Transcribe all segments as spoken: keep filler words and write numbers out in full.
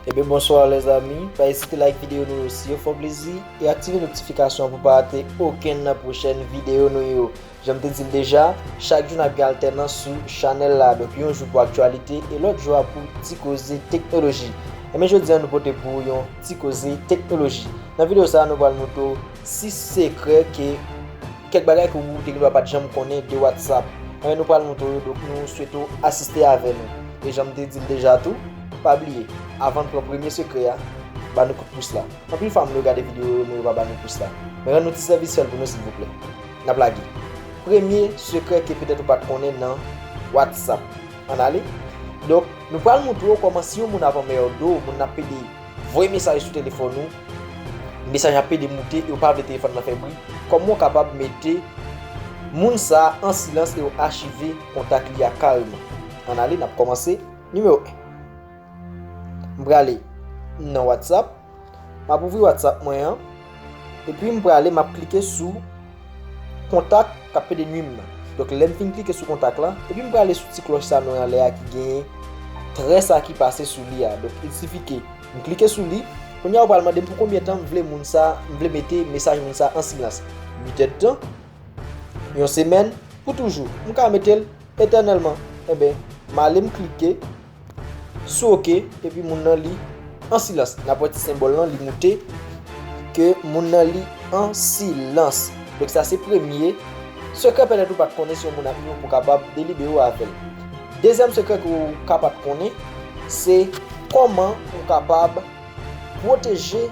Ebyen, bonswa lèzanmi, pa ezite like videyo nou yo si yo fè w plezi e aktive notifikasyon pou pa rate okenn nan pwochèn videyo nou yo. Jan m te di l deja, chak jou n ap gen altènans sou chanèl la. Donk, yon jou pou aktyalite e lòt jou a pou ti koze teknoloji. Ebyen, jodi a nou pote pou ou yon ti koze teknoloji. Nan videyo sa a, nou pral montre w sis sekrè ke kèk bagay ke ou te gendwa pa t janm konnen de WhatsApp. Ebyen, nou pral montre w yo, donk nou swete w asiste avè nou. E jan m te di l deja tou, pa bliye, avan n pran premye sekrè a, ba nou kout pous la. Anpil fwa m wè yo gade videyo yo, men yo pa ba nou pous la. Men rann nou ti sèvis, fè l pou nou, silvouplè. N ap lage. Premye sekrè ke petèt ou pa t konnen nan WhatsApp. Ann ale. Donk, nou pral montre w kòman si yon moun ap anmède w, moun nan ap pede voye mesaj sou telefòn ou, mesaj ap pede moute e ou pa vle telefòn nan fè bri, kòman w kapab mete moun sa a an silans e w achive kontak li a kareman. Ann ale, n ap kòmanse. Nimewo en. M prale nan WhatsApp. M ap ouvri WhatsApp mwen an. Epi m prale, m ap klike sou kontak k ap pede nwi m nan. Donk, lè m fin klike sou kontak la, epi m prale sou ti klòch sa nou wè anlè a ki genyen trè sa ki pase sou li a. Donk, il sifi ke m klike sou li. Kounye a, ou pral mande m pou konbyen tan m vle moun sa, m vle mete mesaj moun sa an silans. Uit èdtan, yon semèn, pou toujou. M ka mete l etènèlman. Enben, m ale m klike sou oke, epi moun nan li an silans. N ap wè ti senbòl lan, li moute, ke moun nan li an silans. Donk, sa se premye sekrè petèt ou pa t konnen si yon moun ap nwi w pou kapab delibere w avè l. Dezyèm sekrè ke w ka pa t konnen, se kòman ou kapab pwoteje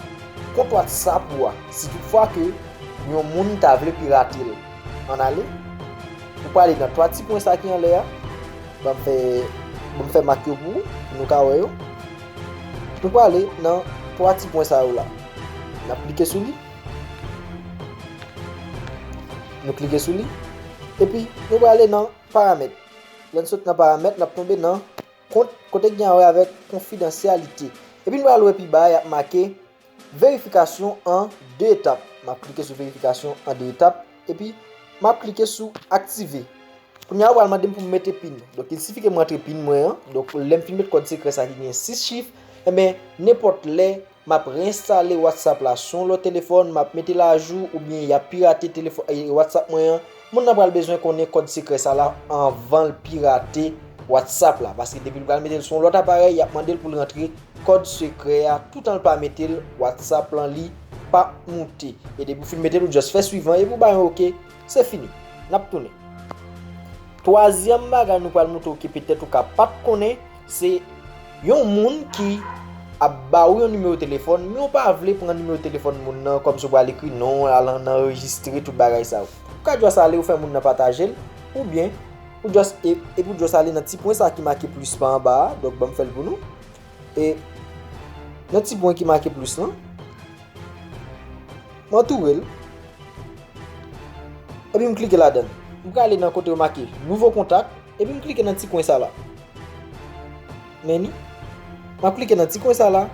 kont WhatsApp ou a, si toutfwa ke yon moun ta vle pirate l. Ann ale. Ou prale nan twa ti pwen sa ki anlè a. Ban m fè, ban m fè mak yo pou ou, pou nou ka wè yo. Nou prale nan twa ti pwen sa yo la. N ap klike sou li. Nou klike sou li. Epi, nou prale nan paramèt. Lè n sot nan paramèt, n ap tonbe nan kont, kote k gen a wè avèk konfidansyalite. Epi, nou pral wè pi ba a, y ap make verifikasyon an de etap. M ap klike sou verifikasyon an de etap, epi m ap klike sou aktive. Kounye a, yo pral mande m pou m mete pin. Donk, il sifi ke m rantre pin mwen an. Donk, lè m fin met kòd sekrè sa ki gen sis chif, enben, nenpòt lè, m ap reenstale WhatsApp la sou yon lòt telefòn, m ap mete l ajou, oubyen y ap pirate telefò-, e, WhatsApp mwen an, moun nan pral bezwen konnen kòd sekrè sa la anvan l pirate WhatsApp la. Paske depi l pral mete l sou yon lòt aparèy, y ap mande l pou l rantre kòd sekrè a, toutan l pa mete l, WhatsApp lan li p ap moute. E depi w fin mete l, ou just fè swivan, epi w bay yon oke, se fini. N ap tounen. Twazyèm bagay nou pral montre w ke petèt ou ka pa t konnen, se yon moun ki ap ba ou yon nimewo telefòn, men ou pa vle pran nimewo telefòn moun nan, kòmsi w pral ekri non, al anrejistre tout bagay sa yo. Ou ka just ale, ou fè moun nan pataje l, oubyen ou just, e, epi w just ale nan ti pwen sa ki make plis pa anba a, donk ban m fè l pou nou. E nan ti pwen ki make plis lan, m antoure l. Epi m klike ladan l. M prale nan kote yo make nouvo kontak, epi m klike nan ti pwen sa la. Men ni, m ap klike nan ti pwen sa la,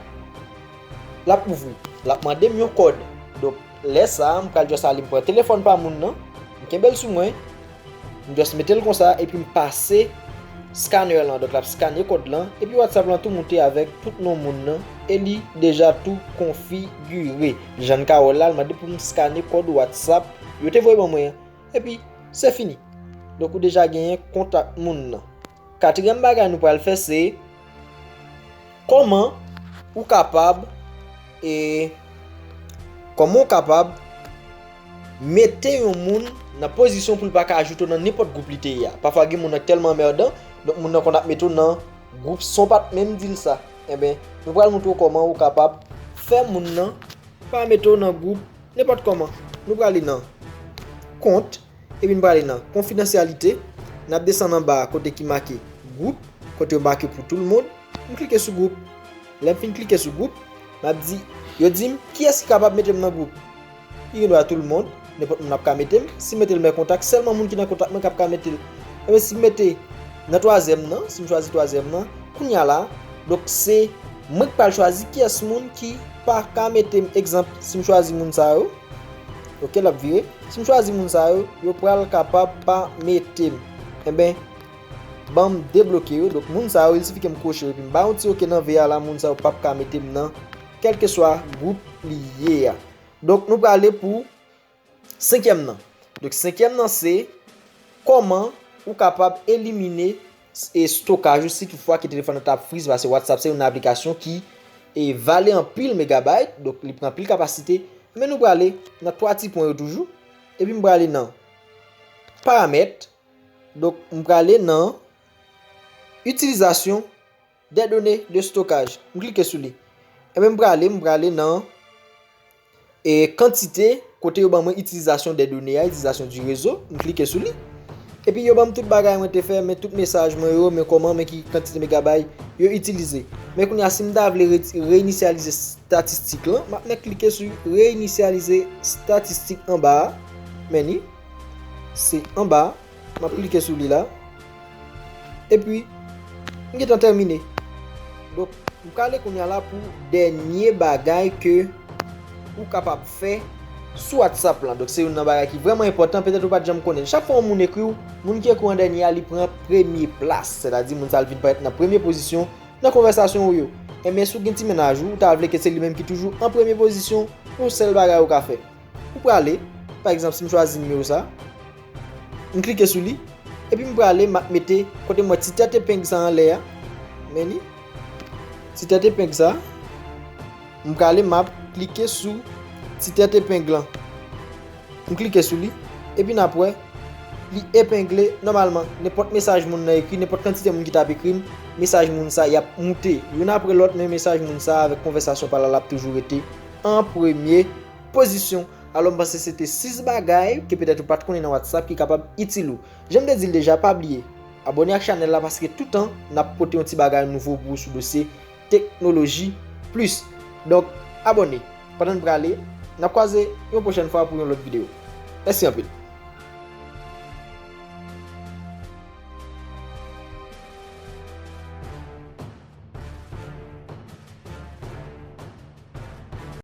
l ap ouvri. L ap mande m yon kòd. Donk, lè sa a, m pral just ale, m pran telefòn pa moun nan, m kenbe l sou mwen, m just mete l konsa, epi m pase scanner lan. Donk, l ap skane kòd lan, epi WhatsApp lan tou moute avèk tout non moun nan, e li deja tou konfigire. Jan n ka wè l la, l mande pou m skane kòd WhatsApp yo te voye ban mwen an. Epi, se fini. Donk, ou deja genyen kontak moun nan. Katriyèm bagay nou pral fè, se kòman ou kapab, e, kòman ou kapab mete yon moun nan pozisyon pou l pa ka ajoute w nan nenpòt gwoup li te ye a. Pafwa, gen moun nan k tèlman anmèdan, donk moun nan konn ap mete w nan gwoup san w pa t menm di l sa. Enben, nou pral montre w kòman ou kapab fè moun nan pa mete w nan gwoup nenpòt kòman. Nou prale nan kont, epi n prale nan konfidansyalite. N ap desann anba a kote ki make gwoup, kote yo make pou tout le monde. M klike sou gwoup. Lè m fin klike sou gwoup, m ap di, yo di m, kiyès ki kapab mete m nan gwoup? Li gen dwa tout le monde, nenpòt moun ap ka mete m. Si m mete l mes contacts, sèlman moun ki nan kontak mwen k ap ka mete l. Enben, si m mete nan twazyèm nan, si m chwazi twazyèm nan, kounye a la, donk se mwen k pral chwazi kiyès moun ki pa ka mete m. Egzanp, si m chwazi moun sa yo, oke, l ap vire. Si m chwazi moun sa yo, yo pral kapab pa mete m. Enben, ban m debloke yo. Donk, moun sa yo, il sifi ke m kwoche yo, epi m ba yon ti oke nan V a la, moun sa yo p ap ka mete m nan kèlkeswa gwoup li ye a. Donk, nou prale pou senkyèm nan. Donk, senkyèm nan se kòman ou kapab elimine s- e stokaj ou si toutfwa ke telefòn nan t ap friz, paske WhatsApp se yon aplikasyon ki e vale anpil megabayt, donk li pran anpil kapasite. Men nou prale nan twa ti pwen yo toujou, epi m prale nan paramèt, donk m prale nan itilizasyon des données de stockage. M klike sou li. Ebyen, m prale, m prale nan e kantite kote yo ban mwen itilizasyon des données a, itilizasyon du réseau. M klike sou li. Epi yo ban m tout bagay mwen te fè, men tout mesaj mwen yo, men kòman, men ki kantite megabay yo itilize. Men kounye a, si m ta vle re- reyinisyalize statistik lan, m ap nan klike sou reyinisyalize statistik anba a. Men ni, se anba a. M ap klike sou li la. Epi, m gentan tèmine. Donk, m prale kounye a la pou dènye bagay ke ou kapab fè sou WhatsApp lan. Donk, se youn nan bagay ki vrèman enpòtan, petèt ou pa t janm konnen. Chak fwa yon moun ekri w, moun ki ekri w an dènye a, li pran premye plas. Sètadi, moun sa a, l vin parèt nan premye pozisyon nan konvèsasyon ou yo. Enben, si w gen ti mennaj ou, ou ta vle ke se li menm ki toujou an premye pozisyon, yon sèl bagay ou ka fè. Ou prale, pa egzanp, si m chwazi nimewo sa, m klike sou li, epi m prale, m ap mete kote m wè ti tèt epeng sa anlè a. Men li, ti tèt epeng sa, m prale, m ap klike sou ti tèt epeng lan. M klike sou li, epi n ap wè, li epengle nòmalman. Nenpòt mesaj moun nan ekri, nenpòt kantite moun ki t ap ekri m, mesaj moun sa y ap moute youn apre lòt, men mesaj moun sa avèk konvèsasyon pa l la, l ap toujou rete an premye pozisyon. Alò, m panse se te sis bagay ke petèt ou pa t konnen nan WhatsApp ki kapab itil ou. Jan m te di l deja, pa bliye abòne ak chanèl la, paske toutan n ap pote yon ti bagay nouvo pou ou sou dosye teknoloji plis. Donk, abòne. Pandan n prale, n ap kwaze yon pwochèn fwa pou yon lòt videyo. Mèsi anpil.